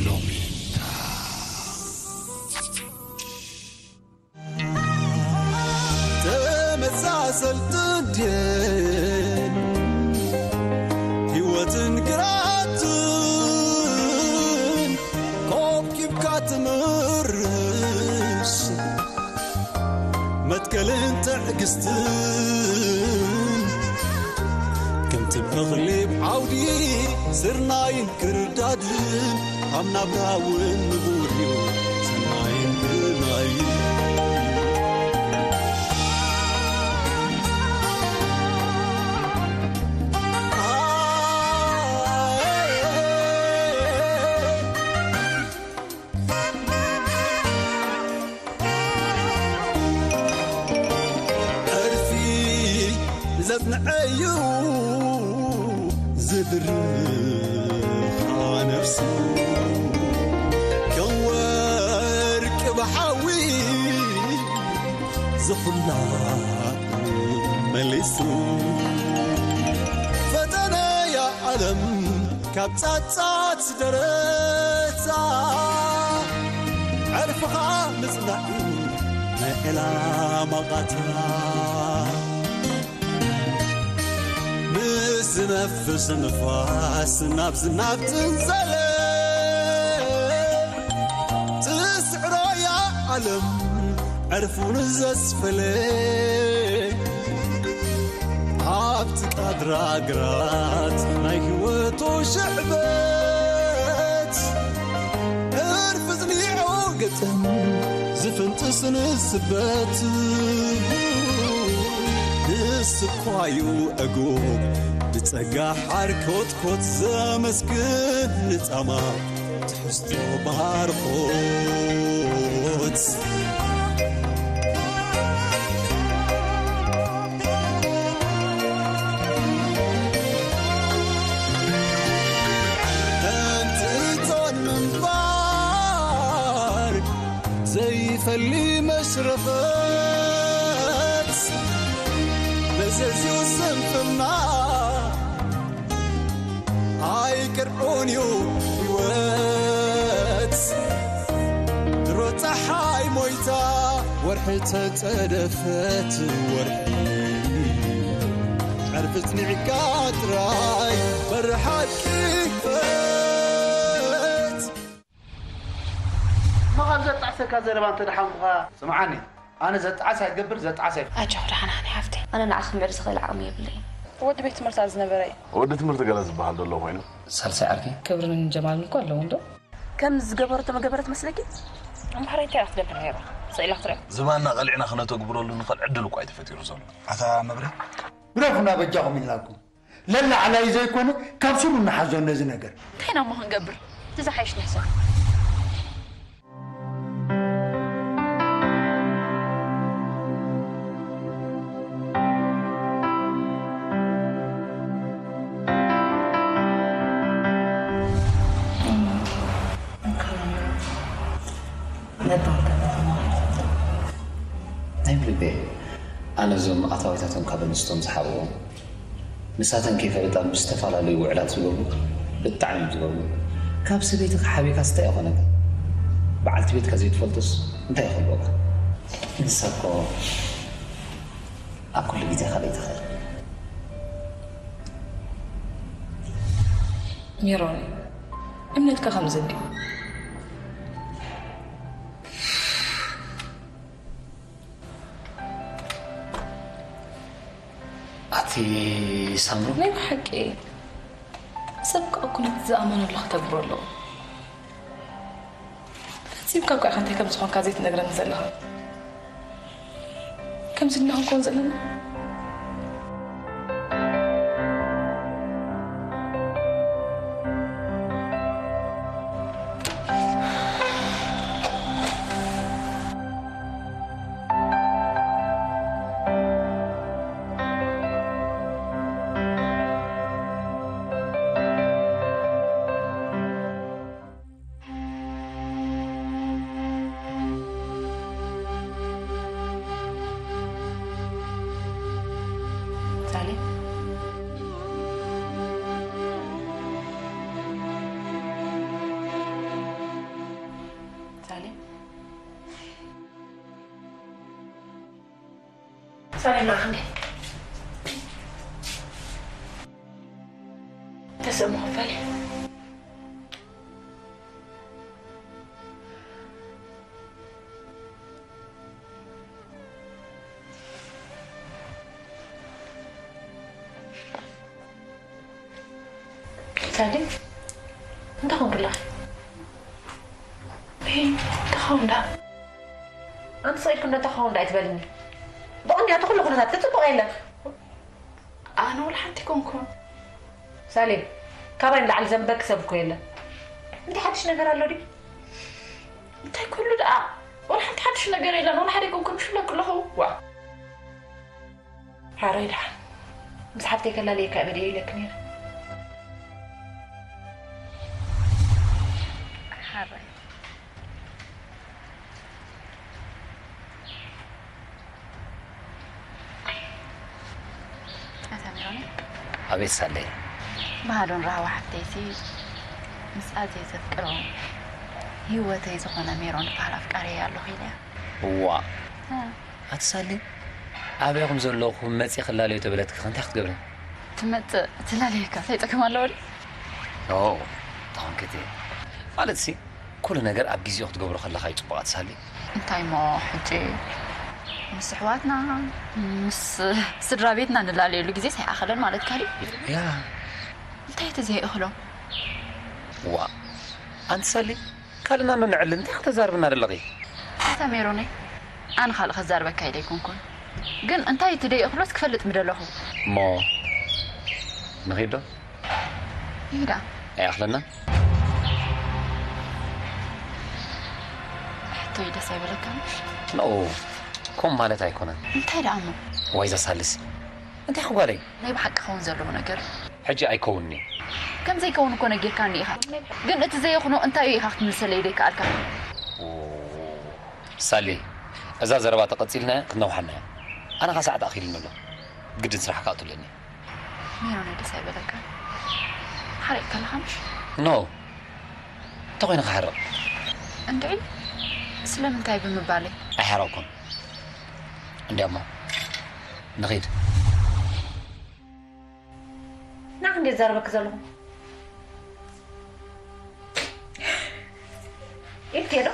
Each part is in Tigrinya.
ሎሚታ ተመሳሰልትን ድየን ህይወትን ግራትን ኮብኪብካ ትምርሽ መትከልን ትዕግስትን ከምቲ በቕሊ ዓውዲ ስርናይን ክርዳድን ኣብ ናብራ እውን ንቡር እዩ ሰናይን ብናይን ዕርፊ ዘጽንዐዩ ዝድርኻ ነፍሱ ከም ወርቂ ብሓዊ ዝኹላ መሊሱ ፈተነያ ዓለም ካብ ጻጻት ደረታ ዕርፍኻ ምጽናዕ ናይ ዕላማ ቓታ ምስ ዝነፍስ ንፋስ ናብ ዝናብ ትንዘለ ትስዕሮያ ዓለም ዕርፉን ዘስፈለ ኣብቲ ቃድራ ግራት ናይ ህይወቱ ሽዕበት ዕርፊ ዝኒዖ ገጠም ዝፍንጥስ ንስበት ንስኳዩ ዕጉብ ብጸጋ ሓርኮትኮት ዘመስግን ንጻማ ትሕዝቶ ባርኾት ከምቲ እቶን ምንባር ዘይፈሊ መሽረፈት መዘዝኡ ስንፍና ኣይቅርዑን እዩ ህይወት ድሮ ፀሓይ ሞይታ ወርሒ ተፀደፈት ወርሒ ዕርፊ ፅኒዕካ ጥራይ በሪ ሓቂ ክፈት መቐር ዘጣዕሰካ ዘረባ እንተ ደሓንኩኻ ስምዓኒ ኣነ ዘጣዓስ ኣይገብር ዘጣዓስ ኣይፍ ኣጆኺ ደሓና ሃኒ ሓፍተይ። ኣነ ንዓኺ ምዕሪ ዝኽእል ዓቕሚ የብለይን። ወዲ ቤት ትምህርቲ ዝነበረ እዩ። ወዲ ትምህርቲ ገለ ዝበሃል ዶ ኣሎ ኮይኑ? ሳልሳይ ዓርኪ። ክብርን ጀማልን እኮ ኣለዎም ዶ? ከም ዝገበሮ ተመገበረ ትመስለኪ? እምበሓር እንታይ ኢኻ ትገብር ነይራ? ስቕ ኢላ ክትሪኦ። ዝባንና ቀሊዕና ክነተግብረሉ ንኽእል ዕድል እኳ እዩ ተፈጢሩ ዘሎ። ኣታ መብሬ። ግረፉና በጃኹም ኢልናኩም። ለላዕላይ ዘይኮነ ካብ ስሩ ንሓዞ ነዚ ነገር። እንታይ ኢና እሞ ክንገብር? እቲ ዝሓይሽ ንሕሰብ። ናይ ብልበይ ኣነ እዞም ኣታዊታቶም ካብ ኣንስቶም ዝሓብኦም ንሳተን ከይፈለጣ ምስ ዝተፈላለዩ ውዕላት ዝገብሩ ብጣዕሚ እዮም ዝገርሙ። ካብ ሰበይትኺ ሓቢእካስ እንታይ ይኾነካ? በዓልቲ ቤትካ ዘይትፈልጦስ እንታይ ይኽልወካ? ንሳ እኮ ኣብ ኩሉ ግዜ ካልኣይትኻ እያ። ሜሮን፣ እምነትካ ከምዚ እንድዩ። ኣቲ ሳምሩ ናይ ብሓቂ ሰብ ከዓ ኩነት ዝኣመነሉ ክተግብሮ ኣለዎ። ፈጺምካ እኳ ኢኻ እንታይ ከም ዝኾንካ ዘይትነግረኒ ዘለኻ። ከምዚ እንዳ ክንከውን ዘለና። ሰላም ንዓኺ። ተስእሞ ክፈል። ሳሊ፣ እንታይ ኾንክላ? እይ፣ እንታይ ኾንዳ? ኣንተ ሰኢልኩ እንደ እንታይ ኾንዳ ኣይትበልኒ። ብቕንያቱ ኩሉ ኩነታት ክጽብቕ የለን። ኣነ ወላ ሓንቲ ኮንኩን። ሳሌም፣ ካባይ ንላዕሊ ዘንበክ ሰብ እኮ የለን። እንታይ ሓድሽ ነገር ኣሎ ድዩ? እንታይ ኩሉ ደኣ? ወላ ሓንቲ ሓድሽ ነገር የለን። ወላ ሓደ ኮንኩን ሽለክ ኣለኹ። ዋ። ሓራይ ደሓን። ምስ ሓፍተይ ከላለየካ እየ በደየ ኢለክ ነይረ። ሓራይ። ኣታ ሜሮን፣ ኣቤት ሳለይ። ባህሉን ራህዋ ሓፍተይሲ ምስ ኣዝየ ዘፍቅሮ ህይወተይ ዝኾነ ሜሮን ዝበሃል ኣፍቃሪ ኣለኹ ኢለያ። እዋ። እ። ኣቲ ሳሊ፣ ኣበይ ከም ዘለኹ መፂእ ክላለዮ ተበለትኪ ከ እንታይ ክትገብሪ? ትመፅእ ትላለየካ እንታይ ፀገም ኣለዎ ድዩ? ኦ፣ ተኾንክቲ። ማለትሲ፣ ኩሉ ነገር ኣብ ግዜኡ ክትገብሮ ከለኻ እዩ ፅቡቕ ኣቲ ሳሊ። እንታይ እሞ ሕጂ ምስ ኣሕዋትና፣ ምስ ስድራ ቤትና ንላለየሉ ግዜስ ኣይኣኸለን ማለትካ ድዩ? ያ። እንታይ እቲ ዘይእኽሎ? ዋ፣ ኣንቲ ሳሊ፣ ካልእና ዶ ንዕሊ እንታይ ክተዛርብና ደለኺ? ኣታ ሜሮነይ፣ ኣነ ካልእ ከዛርበካ ኢለ ኣይኮንኩን። ግን እንታይ እቲ ደይእኽሎስ ክፈልጥ ምደለኹ። እሞ ንኺድ ዶ? ይዳ። ኣይኣኽለና? ሕቶይ ደስ ኣይበለካን? ኖ፣ ከምኡ ማለት ኣይኮነን። እንታይ ደኣ እሞ? ዋይ፣ እዛ ሳልሲ። እንታይ ክጓለይ? ናይ ብሓቂ ክኸውን ዘለዎ ነገር እዩ። ሕጂ ኣይከውንን እዩ። ከም ዘይከውን እኮ ነጊርካኒ ኢኻ። ግን እቲ ዘይኹኖ እንታይ እዩ ኢኻ ክትምልሰለይ ዘይከኣልካ? ኦ፣ ሳሊ፣ እዛ ዘረባ ተቐጺልና ክትነውሓና እያ። ኣነ ኸኣ ሰዓት ኣኺሉኒ ኣሎ። ግድን ስራሕ ክኣቱ ኣለኒ። ሜሮን ደስ ኣይበለካ? ሓሪቕ ከለኻ ምሽ? ኖ። እንተኾይኑ ክሓርቕ። እንድዒ? ስለምንታይ ብምባለይ? ኣይሓረቕኩን። እንድያሞ፣ ንኺድ። ንዓኺ እንድየ ዝዛረበኪ ዘለኹ። ኢልኪ ዶ?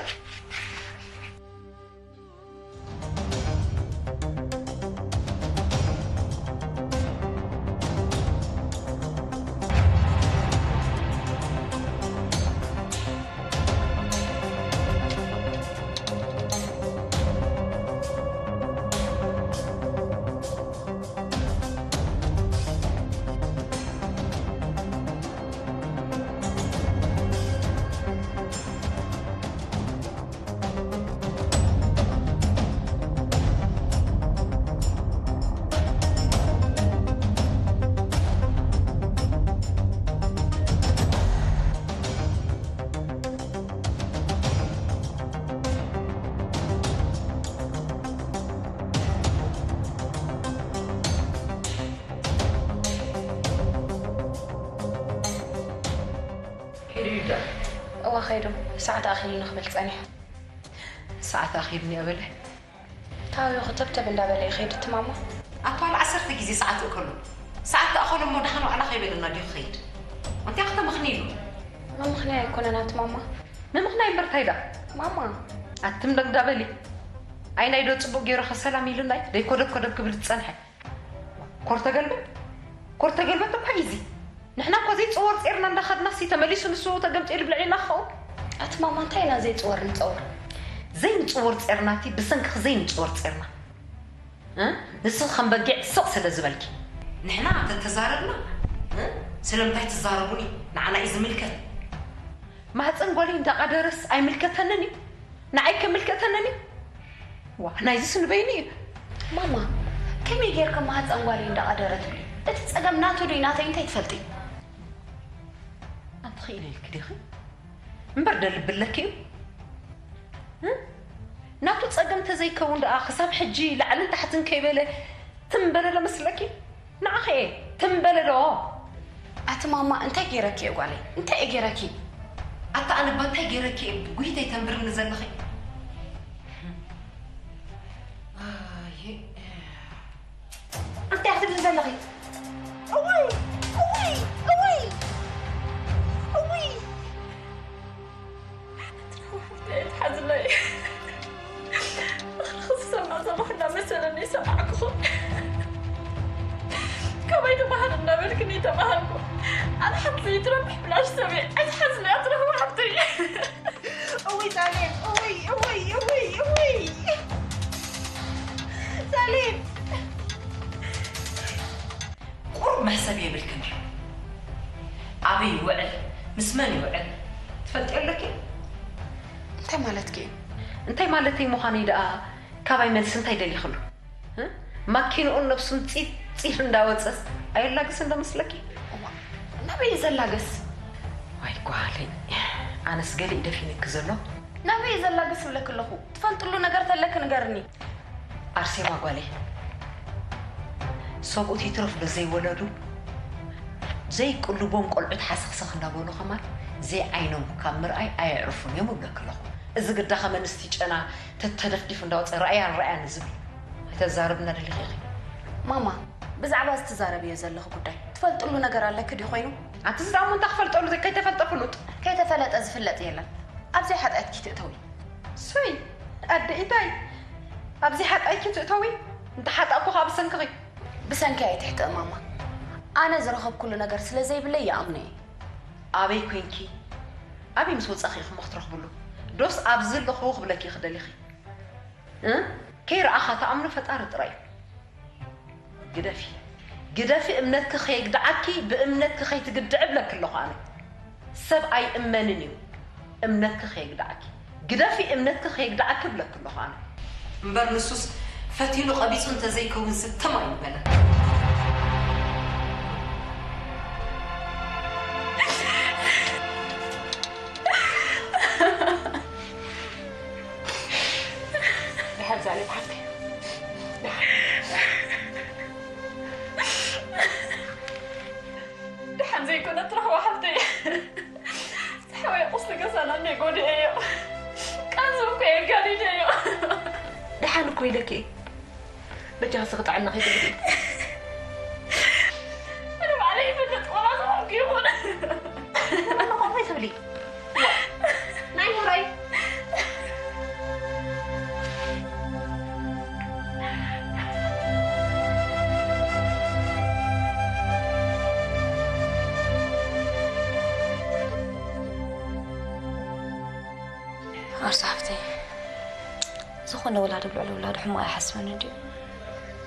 ኪዱ ይዳ። እወ፣ ኸይዱ። ሰዓት ኣኺሉ ንኽብል ጸኒሑ። ሰዓት ኣኺሉኒ እያ በለ። ታውዮ ክተብተብ እንዳበለ ይኸይድ እቲ ማማ። ኣቶ ኣል ዓሰርተ ግዜ ሰዓት እከሉ። ሰዓት ተኣኸሉ እሞ ደሓን ዋዕላ ከይበለና ድዩ ክኸይድ? እንታይ ከተመኽንዩ? መምኽንያ ኣይኮነን ኣቲ ማማ። መምኽንያ እምበር እንታይ ደኣ? ማማ። ኣትም ደንጋበሊ። ኣይ ናይ ዶ ጽቡቕ ገይሩ ኸሰላም ኢሉናይ? ደይ ኮደብ ኮደብ ክብል ዝጸንሐ። ኮር ተገልበጥ፣ ኮር ተገልበጥ እኳ እዩ እዚ። ንሕና እኳ ዘይጽወር ጼርና እንዳኸድናሲ ተመሊሱ ንሱ ተገምጢሉ ብልዕና ክኸውን። ኣቲ ማማ እንታይ ኢና ዘይጽወር ንጸውር? ዘይንጽወር ጼርናቲ ብሰንክኺ ዘይንጽወር ጼርና። እ? ንስኺ ከም በጊዕ ስቕ ስለ ዝበልኪ። ንሕና ተተዛረብና፣ እ? ስለምንታይ ትዛረቡኒ? ንዓና እዩ ዝምልከት። ማህፀን ጓለይ እንዳቐደረስ ኣይምልከተንን እዩ። ንዓይ ከምልከተንን እዩ። ዋ፣ ናይዚስ ንበይኑ እዩ። ማማ፣ ከመይ ጌርካ ማህፀን ጓለይ እንዳቐደረ ትብሊ? እቲ ጸገም ናቱ ድዩ ናተይ እንታይ ትፈልጢ? ኣንቲ ኽኢለ ኢልኪ ዲኺ? እምበር ደልቢ ኣለኪ እዩ። እ? ናቱ ጸገም ተዘይከውን ደኣ ክሳብ ሕጂ ላዕልን ታሕትን ከይበለ ትም በለለ መስለኪ? ንዓኺ እየ ትም በለ ዶ? ኣቲ ማማ እንታይ ገይረኪ እየ ጓለይ? እንታይ እየ ገይረኪ? ኣታ ኣነ እባ እንታይ ገይረኪ እየ ጉሂተይ ተንብርኒ ዘለኺ? ኣየ። እንታይ ክትብሊ ዘለኺ? እውይ፣ እውይ፣ እውይ፣ እውይ። ሓዝለይ። ዝሰማዕ ዘለኹ እናመሰለኒ ይሰማዕኩኹ። ከመይ ተባህል እናበልክኒ ተባህልኩ። ኣነ ሓንቲ ዘይትረብሕ ብላሽ ሰብ እየ። ኣይትሓዝኒ፣ ኣትረኽቡ ሓብተይ። እውይ ሳሌም፣ እውይ፣ እውይ፣ እውይ፣ እውይ። ሳሌም። ቁሩብ መሕሰብ የብልክን ድዩ? ኣበይ ይውዕል? ምስ መን ይውዕል? ትፈልጥዮ ኣለኪ? እንታይ ማለትኪ እዩ? እንታይ ማለተይ ምዃነይ ደኣ ካባይ መልሲ እንታይ ደሊኽሉ? እ? ማኪንኡን ነብሱን ጺፍ ጺፍ እንዳወጸስ ኣየላግስን ዶ መስለኪ? እዋ፣ ናበይ እዩ ዘላግስ? ዋይ ጓለይ፣ ኣነስ ገሊእ ደፊንኪ ዘሎ። ናበይ እዩ ዘላግስ እብለኪ ኣለኹ። ትፈልጥሉ ነገር ተለኪ ንገርኒ። ኣርሴማ ጓለይ፣ ሰብኡት ይትረፍ ዶ ዘይወለዱ፣ ዘይቅልቦም ቆልዑት ሓሰኽሰኽ እንዳበሉ ከማን ዘይዓይኖም ካብ ምርኣይ ኣየዕርፉን እዮም እብለኪ ኣለኹ። እዚ ግዳ ከመ ንስቲ ጨና ተተደፍዲፍ እንዳወፀ ረኣያን ረኣያን ዝብል ኣይተዛርብና ደሊኺ ኢኺ። ማማ፣ ብዛዕባ እዚ ትዛረብዮ ዘለኺ ጉዳይ ትፈልጥሉ ነገር ኣለኪ ድዩ ኮይኑ? ኣቲ ዝዳሞ እንታይ ክፈልጠሉ፣ ከይተፈልጠ ፍሉጥ። ከይተፈለጠ ዝፍለጥ የለን። ኣብዚ ሓጢኣትኪ ትእተዊ። ሶይ፣ ኣደ ኢታይ፣ ኣብዚ ሓጣይኪ ትእተዊ? እንተ ሓጣእኩ ካብ ሰንክኺ። ብሰንኪ ኣይትሕጥእ ማማ። ኣነ ዝረኸብኩሉ ነገር ስለ ዘይብለይ ይኣምኖ እየ። ኣበይ ኮንኪ? ኣበይ ምስ ወጻኺ ኢኺ እሞ ክትረኽብሉ? ዶስ ኣብዚ ኣለኹ ክብለኪ ኢኺ ደሊኺ? እ? ከይረኣኻ ትኣምኖ ፈጣሪ ጥራይ እዩ። ግደፊ፣ ግደፊ፣ እምነትኪ ከየግድዓኪ፣ ብእምነትኪ ከይትግድዒ እብለኪ ኣለኹ ኣነ። ሰብ ኣይእመንን እዩ፣ እምነትኪ ከየግድዓኪ። ግደፊ፣ እምነትኪ ከየግድዓኪ እብለኪ ኣለኹ ኣነ። እምበር ንሱስ ፈቲኑ ቀቢጹ እንተዘይከውንስ ትም ኣይምበለን። ደሓን ዛሌም ሓፍተይ። ደሓን። ደሓን ዘይኮነ ትረኽባ ሓፍተይ። ዝሓወየ ቁስሊ ገሳና እንደ ጎዲኤዮ። ቃንዚ እኮ የጋዲደዮ። ደሓን እኮ ኢለኪ። በጃ ስኺ ጥዕና ከይትብሊ። ኣነ ባዕለይ ይፈልጥ፣ ቆላ ዝኾንኩ ይኹን። ቆላ ዝኾንኩ ይትብሊ። ዋ፣ ናይ ሙረይ። ኣርሲ ሓፍተይ፣ ዝኾነ ወላዲ ኣብ ልዕሊ ውላዱ ሕማቕ ኣይሓስብን እንድዩ።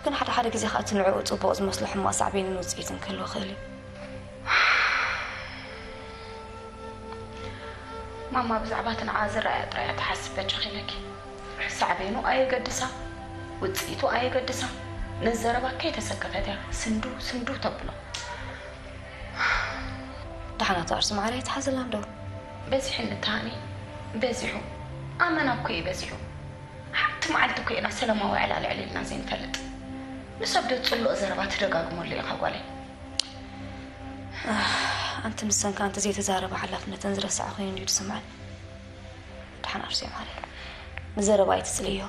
ግን ሓደ ሓደ ግዜ ኸኣ እቲ ንዕኡ ጽቡቕ ዝመስሎ ሕማቕ ሳዕቤንን ውጽኢትን ክህልዎ ይኽእል እዩ። ማማ ብዛዕባ እቲ ንዓ ዝረኣያ ጥራይ እያ ትሓስብ በጃኺ ኢለኪ። ሳዕቤኑ ኣየገድሳ፣ ውጽኢቱ ኣየገድሳ። ነዚ ዘረባ ከይተሰከፈት እያ ስንድው ስንድው ተብሎ። ደሓን ኣቶ ኣርሲ ማዕረ ኣይትሓዝላን ዶ? በዚሑ ንተሃኒ በዚሑ። ኣመና እኮ እዩ በዚሑ። ሓንቲ መዓልቲ እኮ ኢና ሰላማዊ ዕላል ኣዕሊልና ዘይንፈልጥ። ንሰብ ዶ ጽሉእ ዘረባ ትደጋግመሉ ኢኻ ጓለይ? ኣንቲ ንሰን ከኣ ኣንቲ ዘይተዛረባ ሓላፍነተን ዝረስዓ ኮይኑ እንድዩ ዝስምዐን። ደሓን ኣርሲ ማዕረ። ንዘረባ ኣይትጽልዮ፣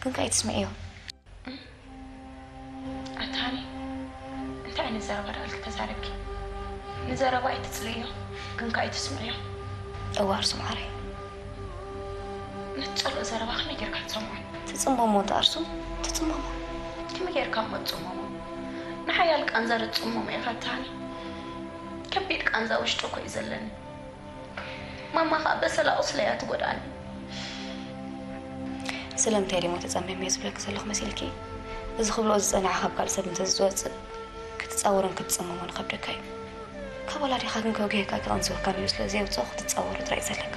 ግን ከኣ ኣይትስምዕዮ። ኣታኒ፣ እንታይ ዓይነት ዘረባ ደኣ ኢልኪ ተዛሪብኪ? ንዘረባ ኣይትጽልዮ፣ ግን ከኣ ኣይትስምዕዮ። እዋ ኣርሱ ማዕረይ። ነቲ ጽሉእ ዘረባ ከመይ ጌርካ ትሰምዖ? ትጽመሞ እንተ ኣርሱ፣ ትጽመሞ። ከመይ ጌርካ እሞ ትጽመሞ? ንሓያል ቃንዛ ዶ ትጽመሞ ኢኻ ኣታኒ? ከቢድ ቃንዛ ውሽጢ እኮ እዩ ዘለኒ። ማማ ኸኣ በሰላ ቁስለይ እያ ትጎድኣኒ። ስለምንታይ ደሞ ተጸሚመ እየ ዝብለኪ ዘለኹ መሲልኪ? እዚ ክብልኦ ዝጸንሐ ካብ ካልእ ሰብ እንተዝወጽእ ክትጻወሮን ክትጽመሞን ይኸብደካ እዩ። ካብ ወላዲኻ ግን ከጉህየካ ክቕንዝወካን ኢሉ ስለ ዘየውጽኦ ክትጻወሮ ጥራይ እዩ ዘለካ።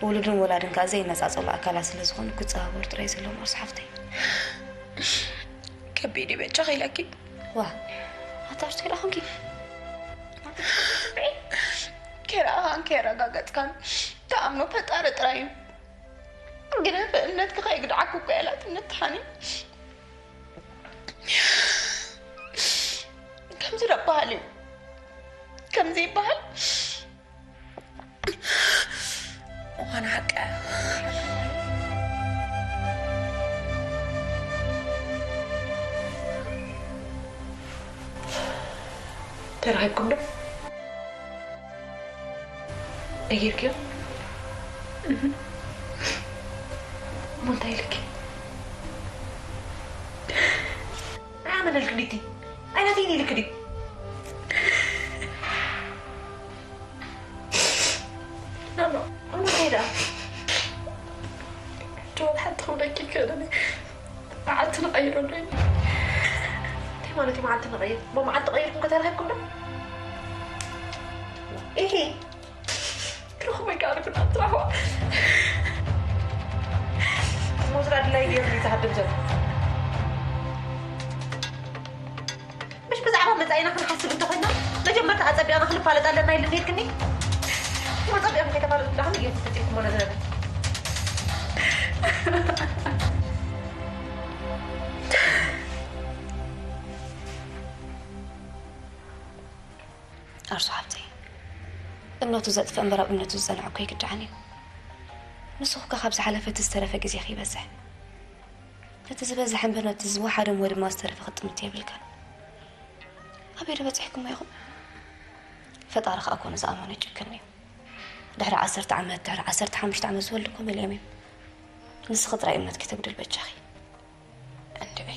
ውሉድን ወላድን ከኣ ዘይነጻጸሉ ኣካላት ስለ ዝኾኑ ክጸባበሩ ጥራይ እዩ ዘለዎም ኣርሱ ሓፍተይ። ከቢድ እዩ በጃኺ ኢለኪ። ዋ፣ ኣታ ኣርሱ ከይረኣኹምኪ? ከይረኣኻን ከየረጋገጽካን ትኣምኖ ፈጣሪ ጥራይ እዩ። ግደፊ፣ እምነትኪ ከየግድዓኪ እኮ እያ ላትነት ትሓኒ። ከምዚ ዶ በሃል እዩ? ከምዚ ይበሃል? ምዃኑ ሓቂ እያ። ተራኺብኩም ዶ? ነጊርክዮ? እሞ እንታይ ኢልኪ? ኣመለልክ ዲቲ? ኣይናተይን ኢልክ ድዩ? ኖ፣ ኖ፣ ኖ፣ እንታይ ደኣ? ጆን፣ ሓንቲ ክብለኪ ይክእል እየ። መዓልቲ ንቐይረሉ ኢና። እንታይ ማለት እዩ መዓልቲ ንቐይር? እሞ መዓልቲ ቀይርኩም ከተራኺብኩም ዶ? ኢሂ። ክረኽቦ ኣይከኣልኩን ኣብ ትራኹ። እሞ ስለ ኣድላይ ገይሩ እዩ ዝሃድም ዘሎ። ምሽ ብዛዕባ መጻኢና ክንሓስብ እንተኾይና፣ መጀመርታ ኣጸቢቕና ክንፋለጥ ኣለና ኢሉ ነይርክኒ። መጸቢቕና ከይተፋለጡ ደኣ ከመይ ጌርኩም ፈጢርኩሞ ነዚ ነገር? ኣርሱ ሓብተይ፣ እምነቱ ዘጥፍእ እምበር ኣብ እምነቱ ዝጸንዐ እኮ ኣይግድዓን እዩ። ንስኹ ከ ካብ ዝሓለፈ እቲ ዝተረፈ ግዜኺ ይበዝሕ። ነቲ ዝበዝሕ እምበር ነቲ ዝወሓደ እሞ ድማ ዝተረፈ ክትጥምት የብልካን። ኣበይ ዶ በጺሕኩሞ ኢኹም? ፈጣሪ ከኣ ኮነ ዝኣመኖ ይጭክን እዩ። ድሕሪ ዓሰርተ ዓመት፣ ድሕሪ ዓሰርተ ሓሙሽተ ዓመት ዝወልዱ እኮ መሊኦም እዮም። ንስኺ ጥራይ እምነትኪ ተጉድል በጃኺ። እንድዒ፣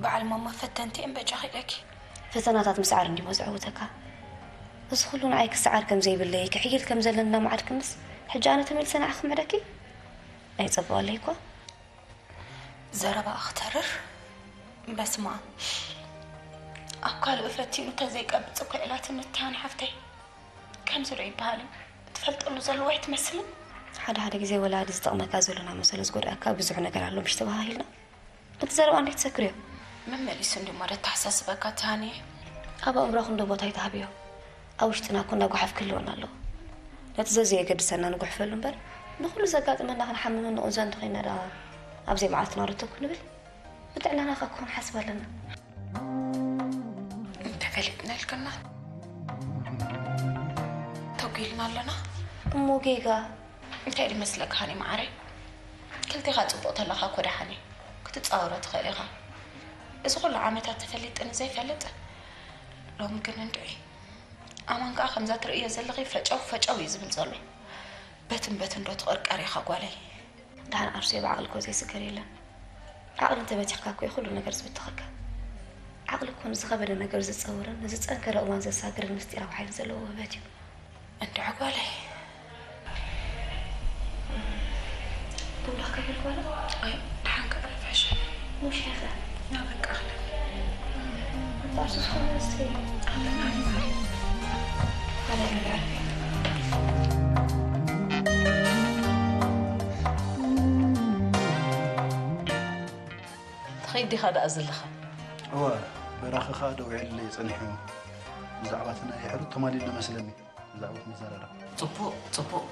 በዓል ማማ ፈተንቲ እየን በጃኺ ኢለኪ። ፈተናታት ምስዓር እንዲሞ ዘዕውተካ። እዚ ኩሉ ንዓይ ክሰዓር ከም ዘይብለይ፣ ክሕይል ከም ዘለኒ እናመዓድክንስ፣ ሕጂ ኣነ ተመልሰ ንዓኺ ክምዕደኪ? ኣይጸብቐለይ እኳ። ዘረባኣ ክተርር። በስመ ኣብ። ኣብ ካልእ ፈቲኑ ተዘይቀብጽ እኮ ኢላትኒ እታ ሓፍተይ። ከምዚ ዶ ይበሃል እዩ? ትፈልጠሉ ዘለዋ ኣይትመስልን? ሓደ ሓደ ግዜ ወላ ዝጠቕመካ ዘሎ እናመሰሎ ዝጎድኣካ ብዙሕ ነገር ኣሎ፣ ምሽ ተበሃሂልና። ነቲ ዘረባ እንዴት ትሰክርዮ? መመሊሱ እንዲ እሞ ደተሓሳስበካ ታኒ። ኣብ ኣእምሮኹም ዶ ቦታ ኣይትሃብዮ? ኣብ ውሽጥና እኮ እንዳጓሓፍ ክህልወና ኣለዎ። ነቲ ዘዘየገድሰና ንጉሕፈሉ እምበር፣ ንኹሉ ዘጋጥመና ክንሓምምን ንቕንዞን እንተኾይንና ደኣ ኣብ ዘይመዓልትና ዶ ትኽ ንብል? ብጥዕናና ከ ክኾን ሓስብ ኣለና። እንተፈሊጥና ኢልክና ተጒልና ኣለና። እሞ ጌጋ? እንታይ ድመስለካ ሃኒ መዓረይ? ክልቴኻ ጽቡቕ ተለኻ እኮ ደሓን እዩ። ክትጻወሮ ትኽእል ኢኻ። እዚ ኩሉ ዓመታት ተፈሊጥኒ ዘይፈልጥ፣ ሎሚ ግን እንድዒ። ኣማን ከኣ ከምዛ ትርእዮ ዘለኺ ፈጨው ፈጨው እዩ ዝብል ዘሎ። በትን በትን ዶ ትቕርቀር ኢኻ ጓለይ? ደሓን ዓርሶ ብዓቕሊ እኮ ዘይስገር የለን። ዓቕሊ እንተበቲኽካ እኮ እዩ ኩሉ ነገር ዝብትኸካ። ዓቕሊ እኮ ንዝኸበደ ነገር ዝጸውርን ንዝጸንከረ እዋን ዘሳግርን ምስጢራዊ ሓይሊ ዘለዎ ውህበት እዩ። እንድዒ ጓለይ። ቡና ከይብል ጓለ? ኣይ፣ ደሓን ከዕርፍ ሕሸ። ሙሽ ኸ? ና በቃ። ኣጣርሱ ዝኾነ እስቲ። ኣለ፣ ኣለ፣ ኣለ። ትኸይድ ዲኻ ደኣ ዘለኻ? እወ፣ በራኺ ኸኣ ደዊዕለይ ጸኒሑ። ብዛዕባ እቲ ናይ ሕሩት ተማሊእና መስለኒ። ብዛዕባ እቲ ንዘራረብ። ጽቡቕ፣ ጽቡቕ።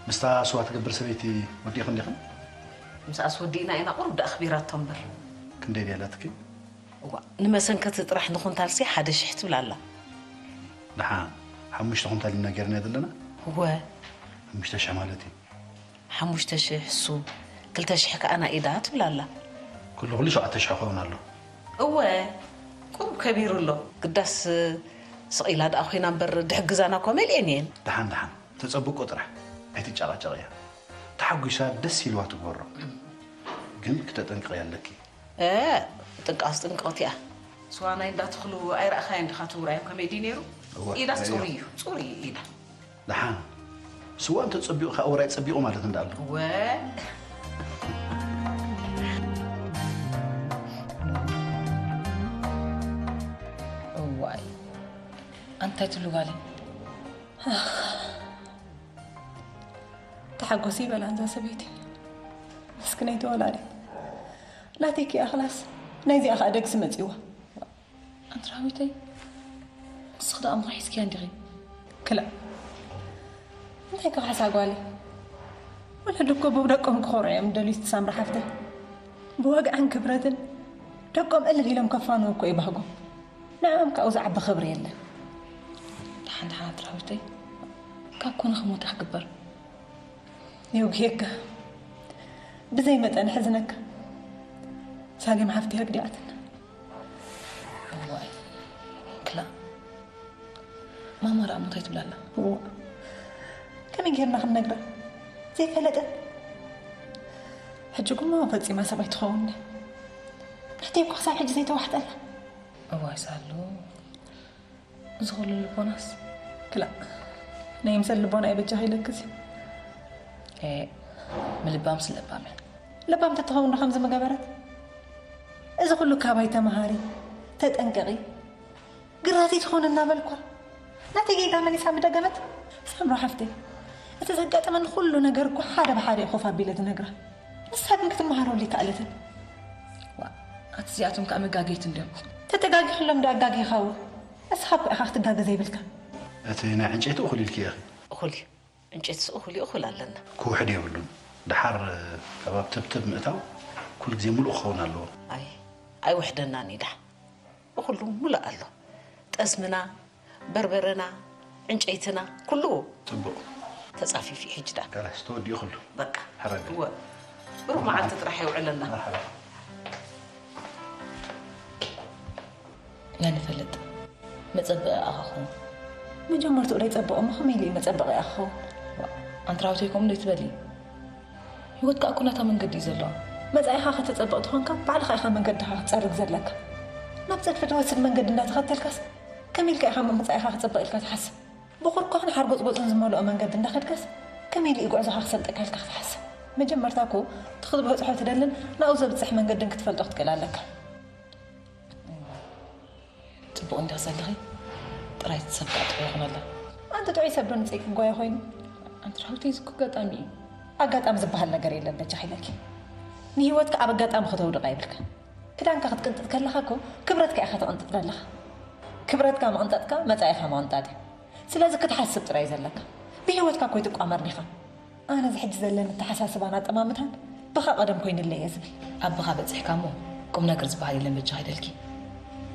ምስታ ስዋ ትገብር ሰበይቲ ወዲእኽን ዲኽን? ምስኣስ ወዲእና ኢና፣ ቁሩብ ደኣ ኣኽቢራቶ እምበር። ክንደይ ድያ ኣላትኪ? እዋ፣ ንመሰንከቲ ጥራሕ ንኹንታልሲ ሓደ ሽሕ ትብል ኣላ። ደሓን፣ ሓሙሽተ ኩንታል ኢና ጌርናዮ ዘለና? እወ። ሓሙሽተ ሽሕ ማለት እዩ። ሓሙሽተ ሽሕ እሱ፣ ክልተ ሽሕ ከኣ ናይ ኢዳ ትብል ኣላ። ኩሉ ኩሉ ሸውዓተ ሽሕ ክኸውን ኣሎ። እወ፣ ቁሩብ ከቢሩ ኣሎ። ግዳስ ስቕ ኢላ ደኣ ኮይና እምበር ድሕግዛና እኳ መሊኤን እየን። ደሓን ደሓን፣ ተጸብቆ ጥራሕ። ኣይትጨቓጨቕያ። ተሓጒሳ ደስ ኢልዋ ትግበሮ። ግን ክተጠንቅቕያ ኣለኪ። እ፣ ጥንቃስ ጥንቅቕቲ እያ። ስዋ ናይ እንዳ ተኽሉ ኣይረኣኻዮን ዲኻ እቲ ውራዮም ከመይ ድዩ ነይሩ? እወ፣ ኢዳስ ርእዮ። ጽሩይ እዩ፣ ጽሩይ እዩ ኢዳ። ደሓን። ስዋ እንተጸቢቑ ከኣ ውራይ ጸቢቑ ማለት እንዳ ኣሎ። እወ። እዋይ። ኣንታይ ትብሉ ጓለይ? ተሓጎሲ ይበላ እዛ ሰበይቲ። ምስክነይቲ ወላዲት። ናተይ ክኣ ክላስ ናይዚኣ ከኣ ደግሲ መጺዋ። ኣንቲ ራዊተይ፣ ንስኺ ደኣ እሞ ሒዝክያ እንዲኺ? ክላእ። እንታይ ክውሕሳ ጓለይ? ወለዲ እኮ ብደቆም ክኾርዑ እዮም ደልዩ ሳምራ ሓፍተይ። ብወግዕን ክብረትን ደቆም እልል ኢሎም ከፋንዉ እኮ እዩ ባህጎም። ንዕኦም ካብኡ ዝዓቢ ክብሪ የለን። ደሓን ደሓን ኣንቲ ራዊተይ፣ ካብ ኮነ ክሞታ ክግበር። የውግየካ። ብዘይ መጠን ሕዝነካ። ሳሌም ሓፍቲ ኣግዲዓትና። እዋይ፣ ክላእ። ማማ ደኣ እንታይ ትብላ ኣላ? እዎ፣ ከመይ ጌርና ክንነግራ? ዘይፈለጠት። ሕጂ እኮ ማማ ፈጺማ ሰብ ኣይትኸውን'ያ። ናተይ እኮ ክሳብ ሕጂ ዘይተዋሕጠላ። እዋይ ሳሉ፣ እዚ ኩሉ ልቦናስ? ክላእ፣ ናይ ምሰል ልቦና እየ በጃኺ ኢለክሲ። ኤ፣ ምልባምስ ለባም እያ። ለባም ተትኸውን ዶ ከምዚ ምገበረት? እዚ ኩሉ ካባይ ተመሃሪ፣ ተጠንቀቒ፣ ግራቲ ትኾን እናበልኳ፣ ናተይ ጌጋ መሊሳ ምደገመት። ሳምሮ ሓፍተይ፣ እቲ ዘጋጠመኒ ኩሉ ነገር እኮ ሓደ ብሓደ እየ ኮፍ ኣቢለ ዝነግራ። ንሳ ግን ክትመሃረሉ ኣይከኣለትን። ዋ፣ ኣቲ እዚኣቶም ከኣ መጋገይቲ እንድዮም። ተተጋጊኹሎም ዶ ኣጋጊኻዎ? ንስኻ እኮ ኢኻ ክትጋገ ዘይብልካ። እቲ ናይ ዕንጨይቲ እኹል ኢልኪ ኢኺ። እኹል እዩ። ዕንጨይትስ እኹል እዩ፣ እኹል ኣለና። ክውሕድ የብሉን። ደሓር ካብ ኣብ ትብትብ ምእታው ኩሉ ግዜ ምሉእ ክኸውን ኣለዎ። ኣይ፣ ኣይውሕደናን እዩ ደሓ። ብኹሉ ምሉእ ኣሎ። ጠስምና፣ በርበረና፣ ዕንጨይትና፣ ኩሉ ጽቡቕ። ተጻፊፊ ሕጂ ዳ። ካላስ፣ ተወዲኡ ኩሉ። በቃ። ሕረግ። እወ። ብሩኽ መዓልቲ ጥራሕ የውዕለና። መርሓባ። መን ይፈልጥ? መጸበቒ ኣኻ ኹን። መጀመርትኡ ደይጸበቐ እሞ ከመይ ኢሉ እዩ መጸበቒ ኣኻ ኹን? ኣንትራውተይ ከምኡ ደይትበሊ። ህይወት ከኣ እኮ ናታ መንገዲ እዩ ዘለዋ። መጻኢኻ ከተጸብቕ ተኾንካ፣ ባዕልኻ ኢኻ መንገድኻ ክትጸርግ ዘለካ። ናብ ጸድፊ ትወስድ መንገዲ እንዳተኸተልካስ፣ ከመይ ኢልካ ኢኻ እሞ መጻኢኻ ክጸብቕ ኢልካ ትሓስብ? ብኹርኳን ሓርጎጽጎጽን ዝመልኦ መንገዲ እንዳኸድካስ፣ ከመይ ኢሉ እዩ ጉዕዞኻ ክሰልጠካ ኢልካ ክትሓስብ? መጀመርታ እኮ፣ እቲ ክትበጽሖ ትደልን ናብኡ ዘብጽሕ መንገድን ክትፈልጦ ክትክእል ኣለካ። ጽቡቕ እንዲኻ ዘለኺ፣ ጥራይ እቲ ሰብ ከዓ ጥዑይ ይኹነላ። ኣንቲ ጥዑይ ሰብ ዶ ንጸይ ክጓየ ኮይኑ? ኣንቲ ራሁተይ፣ እዚ እኮ ኣጋጣሚ እዩ። ኣጋጣሚ ዝበሃል ነገር የለን በጃኺ ኢለኪ። ንህይወትካ ኣብ ኣጋጣሚ ከተውድቓ የብልካ። ክዳንካ ክትቅንጥጥ ከለኻ እኮ ክብረትካ ኢኻ ተቕንጥጥ ዘለኻ። ክብረትካ ምቕንጣጥካ መጻኢኻ ምቕንጣጥ እዩ። ስለዚ ክትሓስብ ጥራይ እዩ ዘለካ። ብህይወትካ እኮ ኣይትቋመርን ኢኻ። ኣነ እዚ ሕጂ ዘለኒ ኣተሓሳስባን ኣጠማምታን ብኻ ቀደም ኮይንለይ እየ ዝብል። ኣቦኻ በጺሕካ እሞ ቁም ነገር ዝበሃል የለን በጃኻ ኢለልኪ።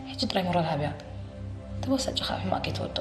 ሕጂ ጥራይ ሞራል ሃብያ። ተበሳጭኻ ኣብ ሕማቕ ከይትወድቕ።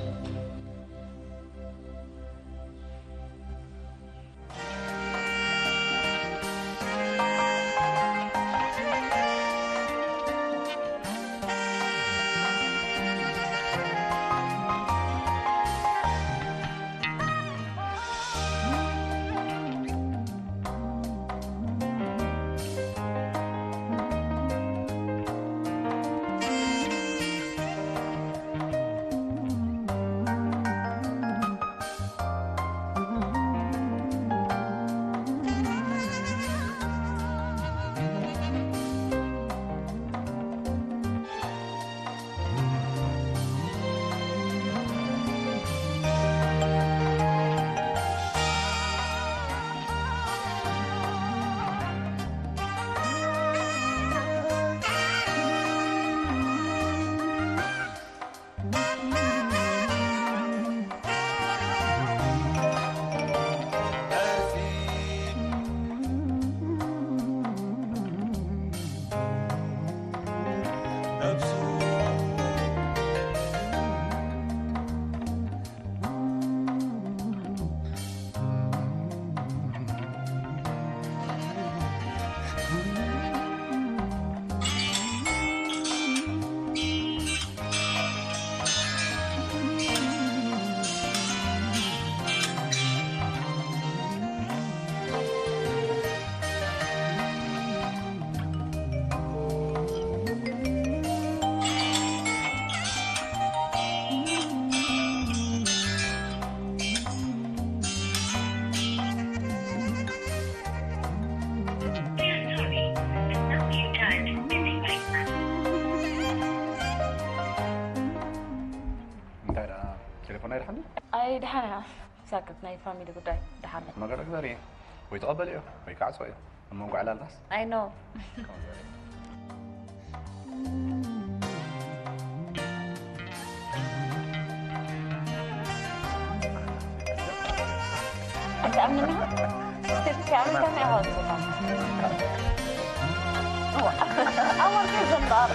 እንታይ ደኣ፣ ቴሌፎን ኣይደሓን ድዩ? ኣይ፣ ደሓን እያ። ሳክት ናይ ፋሚሊ ጉዳይ ደሓን እያ። መገረ ግበሪ። ወይ ተቐበልዮ፣ ወይ ከዓ ጽውዮ። ኣብ መንጎ ዕላልታስ? ኣይ ኖ። ኣይትኣምንና? ስቴፕ ሲኣምን ከመይ ኢኻ ትብሎ? እዋ፣ ኣዋን ከ ዘምባር።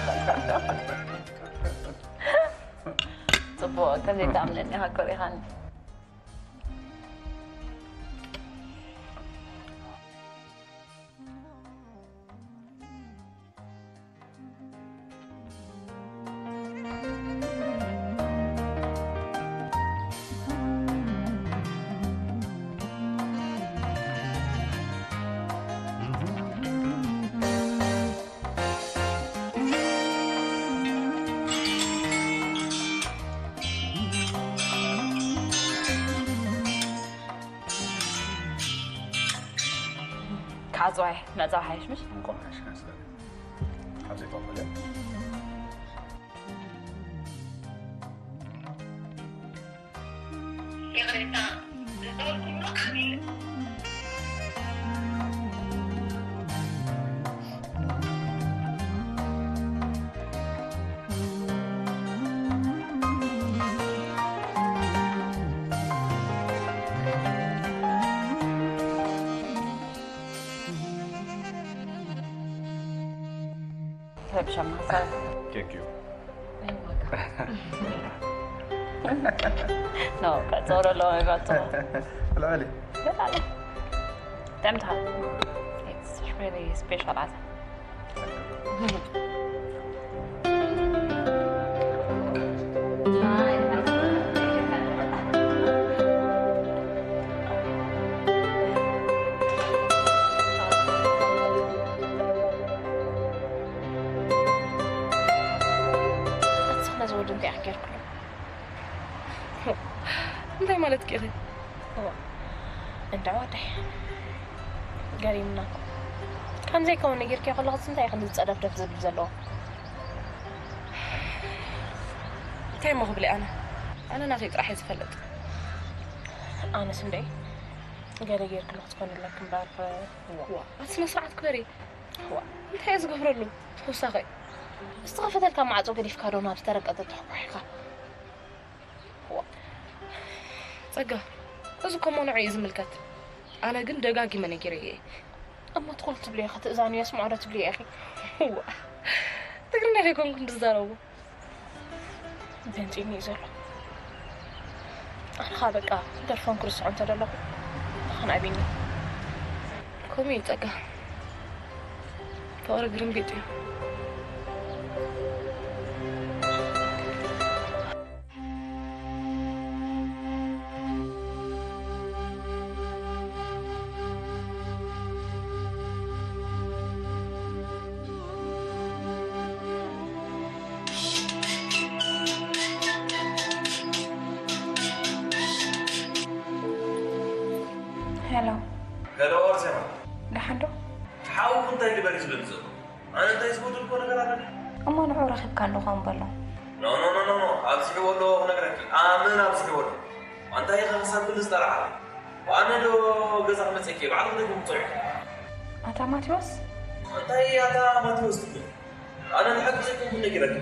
ጽቡቕ፣ ከም ዘይትኣምነኒ ኢኻ ኮሪኻኒ። ኣጽዋይ፣ ምዕጻው ሓይሽ ምሽ? እንቋዕ ሓይሽ፣ ሓይሽ። ይቕሬታ፣ ዝጠወልኩምሉ ዓሚል። ረብሻ ማሳብ። Thank you. No, ቀጸሮ ኣለዎ፣ ቀጸሮ። ልዕሊ። ልዕሊ። ደምታ። It's really special. ኣስኽና ዝወዱ እንታይ ኣሕገርኩ? እንታይ ማለት ቂኺ? እዋ፣ እንዳ ወደይ። ገሪምና እኮ። ከምዘይ ከውን ነጊርኪ ከለኹስ እንታይ ኢኺ ዝጸደፍደፍ ዝብል ዘለዎ? እንታይ እሞ ክብል ኣነ? ኣነ ናተይ ጥራሕ እየ ዝፈልጥ። ኣነስ እንደ ገለ ጌርክሉ ክትኮንለክ እምበር። ዋ፣ ኣቲ ስነ ስርዓት ክበሪ። ዋ፣ እንታይ እየ ዝገብረሉ? ተወሳኸ ዝተኸፈተልካ ማዕጾ ገዲፍካ ዶ ናብ ዝተረቀጠ ተሕኳሒካ? ዋ፣ ጸጋ፣ እዚ እኮ እሞ ንዑ እዩ ዝምልከት። ኣነ ግን ደጋጊመ ነጊረዮ እየ። እሞ ትኹል ትብልዮ ኢኺ፣ ትእዛኑ የስምዖ ዶ ትብልዮ ኢኺ? ዋ፣ ትግርኛ ከይኮንኩ እንድዛረቦ። ደንጺኒ እዩ ዘሎ። ኣነ ኸኣ በቃ ደርፎም ክርስዖ እንተ ደለኹ፣ ንኸን ኣቢኒ። ከምኡ እዩ ጸጋ። ፍቕሪ ግርምቢጥ እዩ። ሄሎ። ሄሎ፣ ኣርሴማ። ደሓን ዶ? ሓውኺ እንታይ ግበሪ ዝብል ዘሎ? ኣነ እንታይ ዝጎደልኩዎ ነገር ኣለኒ? እሞ ንዑ ረኺብካ ኣለኹ እምበሎ። ኖ፣ ኖ፣ ኖ፣ ኖ፣ ኖ። ኣብዚሕዎ ኣሎ ክነግረኪ። ኣመን ኣብዚሕዎ ኣሎ። ኣንታይ ኢኻ ክሳብ ክንዲ ዝጠራዓለ? ኣነ ዶ ገዛ ክመጸኪ? ባዕልኺ ዶ ክምጽኦ ኢኺ? ኣታ ማቴዎስ? ኣንታይ ኣታ ማቴዎስ ትብል? ኣነ ንሓቂ ዘይኮንኩ ነጊረኪ።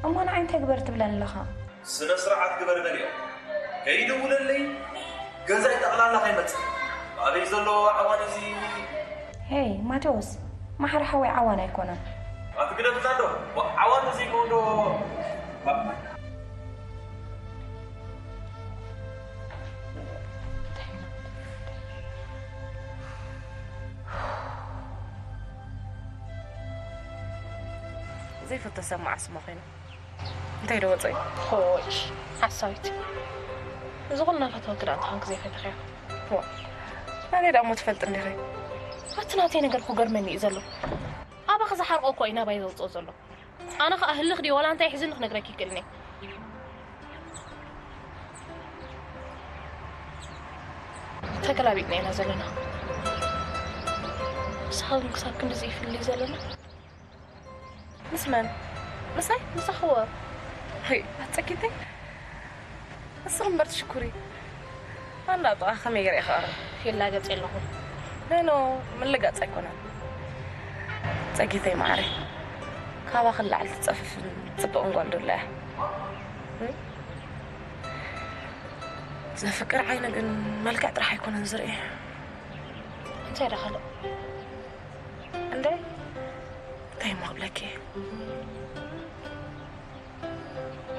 እሞ ንዓይ እንታይ ግበር ትብለኒ ኣለኻ? ስነ ስርዓት ግበሪ በልዮ። ከይድውለለይ ገዛይ ጠቕላላ ከይመጽእ። ኣበይ ዘሎ ዓዋን እዚ? ሄይ ማቴዎስ፣ ማሕረ ሓወይ ዓዋን ኣይኮነን። ኣቲ ግደፍላ ዶ? ዓዋን ተዘይኮን ዶ? ዘይፈቶ ሰብ መዓስ እሞ ኮይኑ? እንታይ ዶ ወጸ? ሆይ፣ ሓሳዊት። እዚ ኩሉ ናፈተወኪ ደኣ እንተኾንኪ ዘይፈተኽዮ። ዋ፣ ናተይ ደኣ እሞ ትፈልጢ እንዲኺ። ኣቲ ናተይ ነገር ክገርመኒ እዩ ዘሎ። ኣባኺ ዝሓርቆ እኮ እዩ ናባይ ዘውጽኦ ዘሎ። ኣነ ኸኣ ህልኽ ድዩ ዋላ እንታይ ይሕዝኒ ክነግረኪ ይክእልኒ። ተገላቢጥና ኢና ዘለና። ንስኻ ግን ክሳብ ክንድዚ ይፍልልይ ዘለና? ምስ መን? ምሳይ? ምሳኽዎ? ሄይ፣ ኣጸጊተይ። ንስኺ እምበር ትሽኩሪ። ኣንዳ ጥቓ ከመይ ገይረ ክቐርብ? ይላገጽ የለኹን። ኖ፣ ኖ፣ ምልጋጽ ኣይኮነን። ጸጊተይ መዓረይ። ካባኺ ንላዕሊ ትጸፍፍን ጽብቕን ጓል ዶ ኣላ እያ? እም? ዘፍቅር ዓይኒ ግን መልክዕ ጥራሕ ኣይኮነን ዝርኢ። እንታይ ደኣ ካልእ? እንደ እንታይ እሞ ክብለኪ?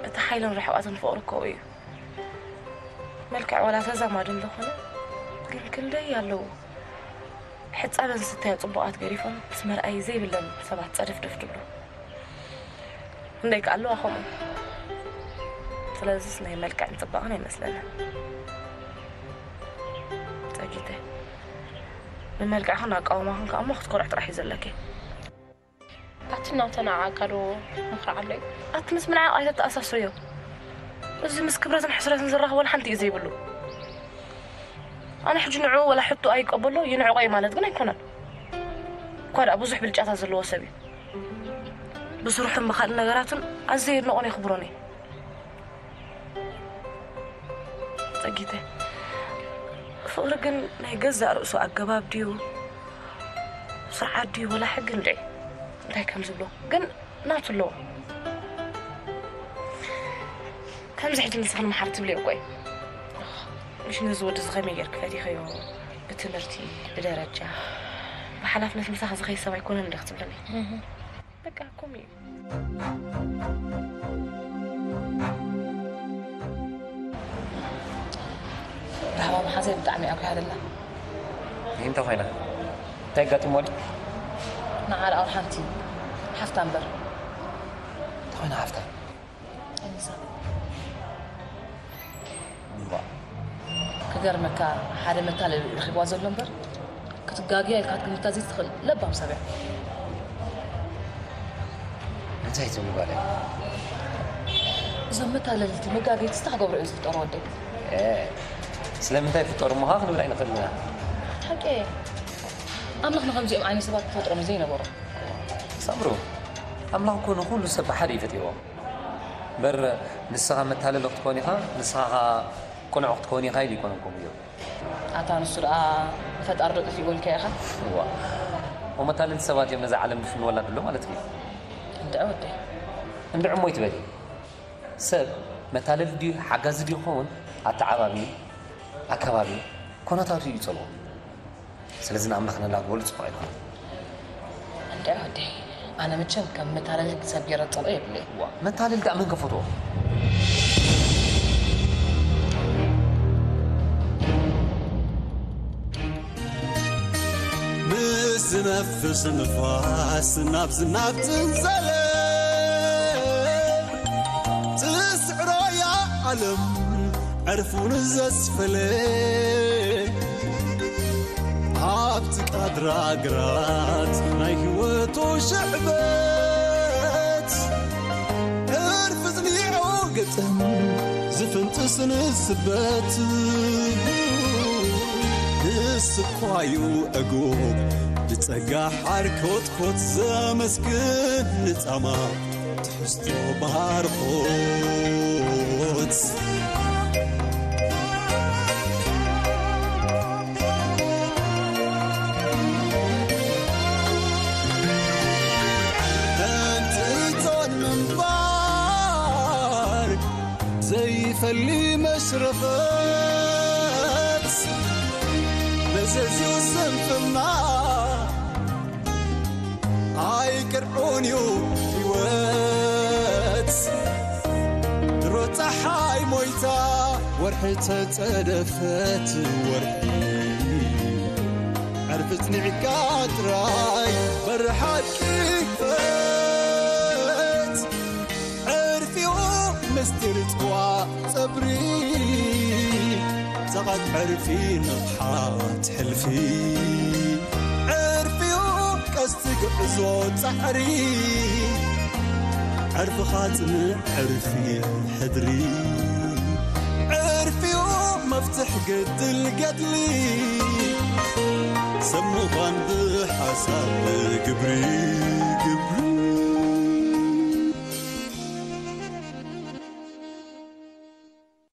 እቲ ሓይልን ርሕቐትን ፍቕሪ እኮ እዩ። መልክዕ ዋላ ተዛማዲ እንተኾነ፣ ግን ክንደይ ኣለዉ ሕጻበን ዝስተያ ጽቡቓት ገዲፎም ምስ መርኣዪ ዘይብለን ሰባት ጸደፍደፍ ድብሉ። ክንደይ ከ ኣለዋ ከምኡ። ስለዚስ ናይ መልክዕን ጽባቐን ኣይመስለንን። ጸጊተ። ብመልክዕኽን ኣቃውማኽን ከኣ እሞ ክትኮርዕ ጥራሕ እዩ ዘለኪ። ኣቲ እናተናዓቕካ ዶ ምኽሪ ዓለይ? ኣቲ ምስ ምንዓቕ ኣይተተኣሳስርዮ። እዚ ምስ ክብረትን ሕስረትን ዝራኸብ ወላ ሓንቲ እዩ ዘይብሉ። ኣነ ሕጂ ንዕኡ ወላ ሕቶ ኣይቀበሎ ይንዕቆ እዩ ማለት ግን ኣይኮነን። እኳ ደኣ ብዙሕ ብልጫታት ዘለዎ ሰብ እዩ። ብስርሑን ብኻልእ ነገራቱን ኣዝየ የድንቖን የኽብሮን እየ። ጸጊተ፣ ፍቕሪ ግን ናይ ገዛእ ርእሱ ኣገባብ ድዩ? ስርዓት ድዩ? ወላ ሕጊ እንድዒ? እንታይ ከም ዝብሎ ግን ናቱ ኣለዎ። ከምዚ ሕጂ ንስኺ ንምሓር ትብልዮ እኮ እዩ። ምሽ ነዚ ወዲ እዚ ከመይ ጌርኪ ፈቲኸዮ? ብትምህርቲ፣ ብደረጃ፣ ብሓላፍነት ምሳኺ ዝኸይድ ሰብ ኣይኮነን እንደ ክትብለኒ። በቃ ከምኡ እዩ። ራህዋ መሓዘይ ብጣዕሚ ኣጉያ ደላ። ይህ እንተ ኮይና እንታይ ኣጋጢሞ ድዩ? ንዓ ደኣ ሓንቲ ሓፍታ እምበር። እንታይ ኮይና ሓፍታ? ኣኒሳ። እምባ። ክገርመካ፣ ሓደ መታለሊ ረኺብዋ ዘሎ እምበር ክትጋግያ ኢልካ ክትግምታ ዘይትኽእል ለባም ሰብ እያ። እንታይ ትብሊ ጓለይ? እዞም መታለልቲ መጋገይቲ እንታይ ክገብሩ እዮም ዝፍጠሩ ወደይ? ኤ፣ ስለምንታይ ይፍጠሩ እሞ ኸዓ ክንብል ኣይንኽእልን ኢና። ሓቂ እየ። ኣምላኽ ንኸምዚኦም ዓይነት ሰባት ክፈጥሮም እዩ ዘይነበሮ። ሳምሩ፣ ኣምላኽ እኮ ንኹሉ ሰብ ብሓደ እዩ ፈጢርዎ። እምበር ንስኻ መታለሊ ክትኮን ኢኻ፣ ንስኻ ኸዓ ቅኑዕ ክትኮን ኢኻ ኢሉ ኣይኮነን ከምኡ ገይሩ። ኣታ ንሱ ደኣ ንፈጣሪ ዶ ጠፊእዎ ኢልካ ኢኻ? እዋ። እሞ መታለልቲ ሰባት እዮም ነዛ ዓለም ድፍንወላ ድሎ ማለት ድዩ? እንድዒ ወደይ። እንድዒ እሞ ኣይትበሊ። ሰብ መታለሊ ድዩ ሓጋዚ ድዩ ክኸውን ኣተዓባብዩ፣ ኣከባብዩ፣ ኩነታቱ እዩ ዝጸልዎ። ስለዚ ንኣምላኽ ነላግበሉ ጽቡቕ ኣይኮነን። እንድዒ ወደይ፣ ኣነ መቸም ከም መታለሊ ሰብ ገይረ ዝጸልኦ የብለይን። ዋ፣ መታለሊ ደኣ መን ከፈትዎ? ምስ ዝነፍስ ንፋስ ናብ ዝናብ ትንዘለ፣ ትስዕሮ እያ ዓለም ዕርፉን ዘስፈለ። ኣብቲ ቃድራ ግራት ናይ ህይወቱ ሽዕበት፣ ዕርፊ ዝኒዖ ገጠም ዝፍንጥስ ንስበት። ንሱ እኳ እዩ ዕጉብ ብጸጋ ሓርኮትኮት ዘመስግን ንጻማ ትሕዝቶ ባርኾት። ተንትቶን ምንባር ዘይፈሊ መሽረፈት፣ መዘዝኡ ስንፍና ኣይቅርዑን እዩ ህይወት። ድሮ ጸሓይ ሞይታ ወርሒ ተጸደፈት፣ ወርሒ ዕርፊ ጽኒዕካ ጥራይ በሪ ሓቂ ክፈት። ዕርፊኡ ምስጢር ጽዋ ጸብሪ፣ ጸቓት ዕርፊ ንቕሓት ሕልፊ። ዕርፊኡ ቀስቲ ጉዕዞ ጻዕሪ፣ ዕርፍኻ ጽንዕ ዕርፊ ሕድሪ። ዕርፊኡ መፍትሕ ገድል ገድሊ፣ ሰብ ምዃን ብሓሳብ ግብሪ ግብሪ።